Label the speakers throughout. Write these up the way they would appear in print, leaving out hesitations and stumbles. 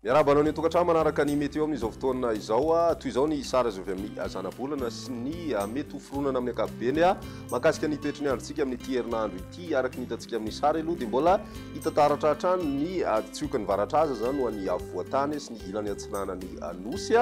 Speaker 1: Miarahaba anao any an-tokantrano manaraka ny Météo amin'izao fotoana izao. Toy izao ny sary azo avy amin'ny zanabolana sy ny mety ho fironana amin'ny ankapobeny mahakasika ny toetry ny androntsika amin'ity herinandro ity. Araka ny hitantsika amin'ny sary aloha dia mbola hita taratra hatrany ny tsiokan'ny varatraza izany ho an'ny afovoan-tany sy ny ilany atsinanan'ny Nosy.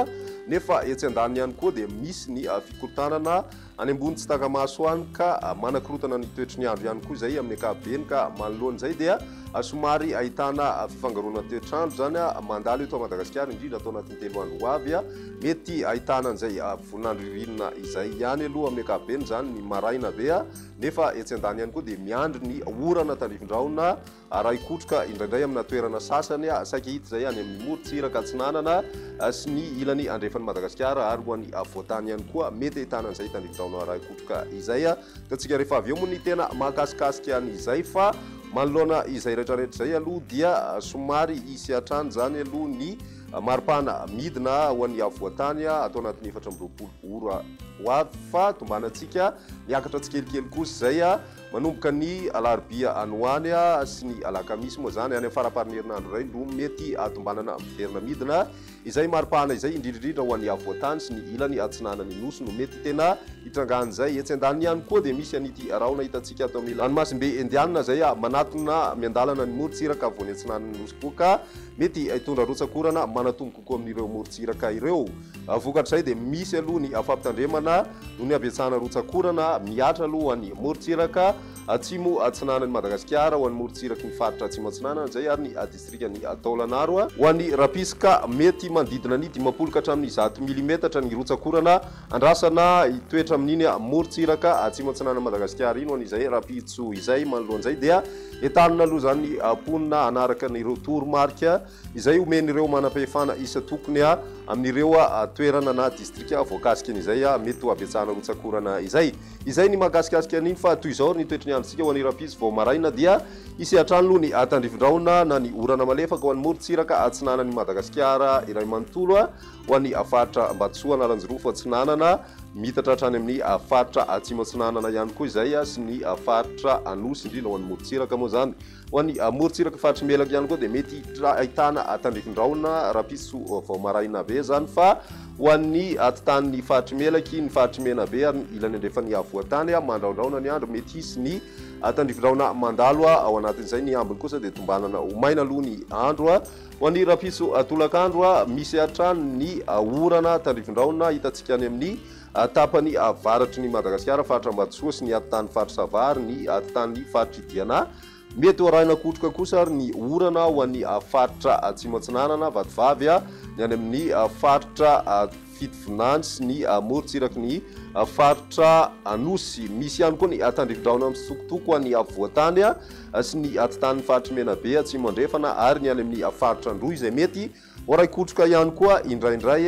Speaker 1: Nefa etsy andaniny ihany koa dia misy ny fikorontanana Any ambony tsy taka-maso any ka manakorontana ny toetry ny andro ihany koa izay amin'ny ankapobeny ka manoloana izay dia somary ahitana fifangaroana toetr'andro izany mandalo eto Madagasikara indrindra ato anatin'ny 3 andro ho avy. Mety ahitana an'izay voninandro ririnina izay ihany aloha amin'ny ankapobeny izany ny maraina be nefa etsy andany ihany koa dia miandry ny orana tandrifin-drahona Arahi-kotroka indraindray amina toerana sasany, saika hita izay any amin'ny morontsiraka atsinanana sy ny ilany andrefan'i Madagasikara ary ho an'ny afovoan-tany ihany koa. Mety ahitana an'izay tandrifindraona arahi-kotroka izay. Hitantsika rehefa avy eo moa ny tena mahakasikasika an'izay fa manoloana izay rehetrarehetra izay aloha dia somary hisy hatrany izany aloha ny maripana midina ho an'ny afovoan-tany ato anatin'ny 24 ora ho avy fa tombanantsika miakatra tsikelikely kosa izay. Manomboka ny alarobia any ho any sy ny alakamisy moa izany, any amin'ny faramparan'ny herinandro indray no mety hahatombanana miverina midina izay maripana izay, indrindra indrindra ho an'ny afovoan-tany sy ny ilany atsinanan'ny Nosy no mety tena hitrangan'izay. Etsy andaniny ihany koa dia misy an'ity rahona hitantsika ato amin'ny ranomasimbe Indianina izay manatona miandalana ny morontsiraka afovoany atsinanan'ny Nosy koa ka mety hitondra rotsak'orana manatombo kokoa amin'ireo morontsiraka ireo. Vokatr'izay dia misy aloha ny fampitandremana noho ny habetsahana rotsak'orana mihatra aloha ho an'ny morontsiraka atsimo atsinanan'i Madagasikara, ho an'ny morontsiraky ny faritra atsimo atsinanana izay ary ny distrikan'i Taolagnaro. Ho an'ny Rapiska, mety manodidina ny 50 ka hatramin'ny 100 milimetatra ny rotsak'orana andrasana hitoetra amin'iny morontsiraka atsimo atsinanan'i Madagasikara iny ho an'izay rahampitso izay. Manoloana izay dia entanina aloha izany ny mponina hanaraka an'ireo toromarika izay omen'ireo manam-pahefana isan-tokony amin'ireo toerana na distrika voakasikin'izay mety ho habetsahana rotsak'orana izay. Izay ny mahakasikasika an'iny fa toy izao ary ny toetry ny androntsika ho an'i Rapizy vao maraina dia hisy hatrany aloha ny tandrifin-drahona na ny orana malefaka ho an'ny morontsiraka atsinanan'i Madagasikara iray manontolo, ho an'ny faritra Ambatosoa, Analanjirofo atsinanana, miitatra hatrany amin'ny faritra Atsimo atsinanana ihany koa izay sy ny faritra Anosy indrindra ho an'ny morontsiraka moa izany. Ho an'ny morontsiraka faritr'i Melaky ihany koa dia mety ahitana tandrifindrahona rahampitso vao maraina be izany fa ho an'ny atitan'ny faritr'i Melaky, ny faritr'i Menabe ary ny ilany andrefan'ny afovoan-tany mandrahondrahona ny andro, mety hisy ny tandrifindrahona mandalo ao anatin'izay, ny ambiny kosa dia tombanana ho maina aloha ny andro. Ho an'ny rahampitso tolakandro, misy hatrany ny orana tandrifindrahona hitantsika any amin'ny Tapany avaratry ny Madagasikara, faritra Ambatosoa sy ny atitany faritra Sava ary ny atitany faritr'i Diana. Mety ho arahina kotroka kosa ary ny orana ho an'ny faritra Atsimo Atsinanana, Vatovavy, ny any amin'ny faritra Fitovinany sy ny morontsiraky ny faritra Anosy. Misy ihany koa ny tandrifindrahona misitokotoko any afovoan-tany sy ny atitanin'ny faritr'i Menabe Atsimo Andrefana ary ny any amin'ny faritra Androy izay mety Horaikotroka ihany koa indraindray,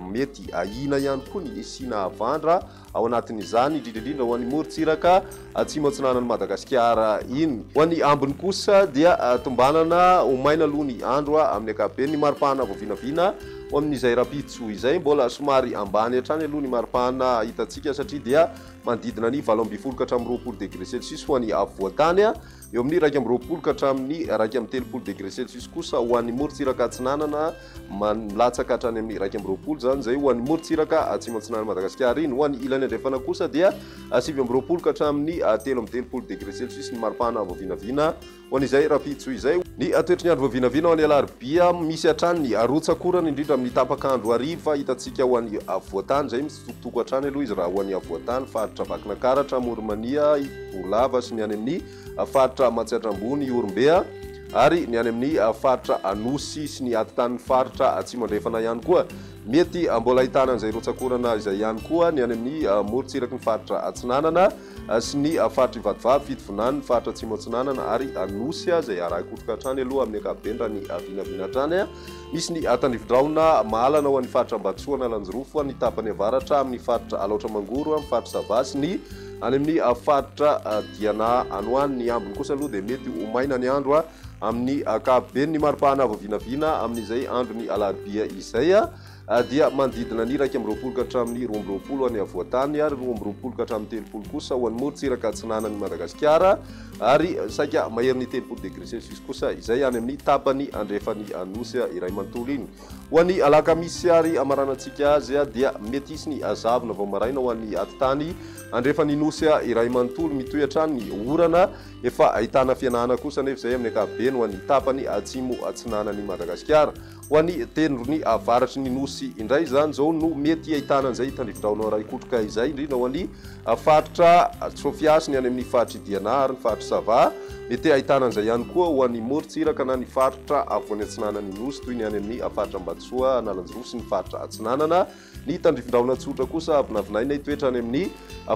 Speaker 1: mety ahiana ihany koa ny hisiana havandra ao anatin'izany, indrindra indrindra ho an'ny morontsiraka atsimo atsinanan'i Madagasikara iny. Ho an'ny ambiny kosa dia tombanana ho maina aloha ny andro amin'ny ankapobeny. Ny maripana vao vinavina ho amin'izay rahampitso izay. Mbola somary ambany hatrany aloha ny maripana hitantsika satria dia manodidina ny 18 ka hatramin'ny 20 degré celsius ho an'ny afovoan-tany. Eo amin'ny 21 ka hatramin'ny 31 degré celsius kosa ho an'ny morontsiraka atsinanana, milatsaka hatrany amin'ny 21 izany izay ho an'ny morontsiraka atsimo atsinanan'i Madagasikara iny. Ho an'ny ilany andrefana kosa dia 29 ka hatramin'ny 33 degré celsius ny maripana voavinavina ho an'izay rahampitso izay. Ny toetry ny andro voavinavina ho an'ny alarobia, misy hatrany ny rotsak'orana indrindra amin'ny tapak'andro hariva, hitantsika ho an'ny afovoan-tany izay misitokotoko hatrany aloha izy raha ho an'ny afovoan-tany, faritra Vakinankaratra, Amoron'i-Mania, Bolava sy ny any amin'ny faritra Matsiatra Ambony, Ihorombe ary ny any amin'ny faritra Anosy sy ny atitan'ny faritra Atsimo Andrefana ihany koa. Mety mbola ahitana an'izay rotsak'orana izay ihany koa ny any amin'ny morontsiraky ny faritra Atsinanana sy ny faritr'i Vatovavy, Fitovinany, ny faritra Atsimo Atsinanana ary Anosy izay arahi-kotroka hatrany aloha amin'ny ankapobeny raha ny vinavina hatrany. Misy ny tandrifindrahona mahalana ho an'ny faritra Ambatosoa, Analanjirofo, ny tapany avaratra amin'ny faritra Alaotra Mangoro, amin'ny faritra Sava sy ny any amin'ny faritra Diana any ho any. Ny ambiny kosa aloha dia mety ho maina ny andro amin'ny ankapobeny. Ny maripana vao vinavina amin'izay andron'ny alarobia izay. dia manodidina ny 21 ka hatramin'ny 22 any afovoan-tany ary 22 ka hatramin'ny 30 kosa ho an'ny morontsiraka atsinanan'i Madagasikara ary saika maherin'ny 30 degré celsius kosa izay any amin'ny tapany andrefan'ny Nosy iray manontolo iny. Ho an'ny alakamisy ary hamaranantsika azy dia mety hisy ny zavona vao maraina ho an'ny atitany andrefan'ny Nosy iray manontolo. Mitohy hatrany ny orana, efa ahitana fihenana kosa anefa izay amin'ny ankapobeny ho an'ny tapany atsimo atsinanan'i Madagasikara. Ho an'ny tendrony avaratry ny Nosy indray izany izao no mety ahitana an'izay tandrifindrahona iray kotroka izay, indrindra ho an'ny faritra Sofia sy ny any amin'ny faritr'i Diana ary ny faritr'i Sava. Mety ahitana an'izay ihany koa ho an'ny morontsiraka na ny faritra afovoany atsinanan'ny Nosy toy ny any amin'ny faritra Ambatosoa, Analanjirofo sy ny faritra Atsinanana. Ny tandrifindrahona tsotra kosa vinavinaina hitoetra any amin'ny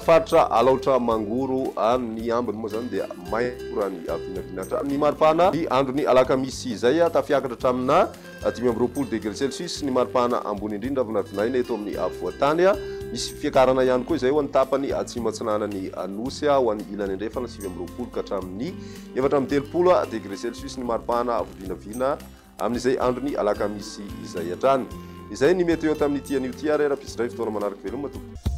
Speaker 1: faritra Alaotra Mangoro any. Ny ambiny moa izany dia maitso raha ny vinavina hatrany. Ny maripana ny andron'ny alakamisy izay tafiakatra hatraminà 25 degré celsius ny maripana ambony indrindra vinavinaina eto amin'ny afovoan-tany. Misy fiakarana ihany koa izay ho an'ny tapany atsimo atsinanan'ny Nosy, ho an'ny ilany andrefana 29 ka hatramin'ny 34 degré celsius ny maripana vinavina Amin'izay andron'ny alakamisy izay hatrany. Izay ny météo tamin'ity anio ity ary rahampitso indray fotoana manaraka veloma tompoko.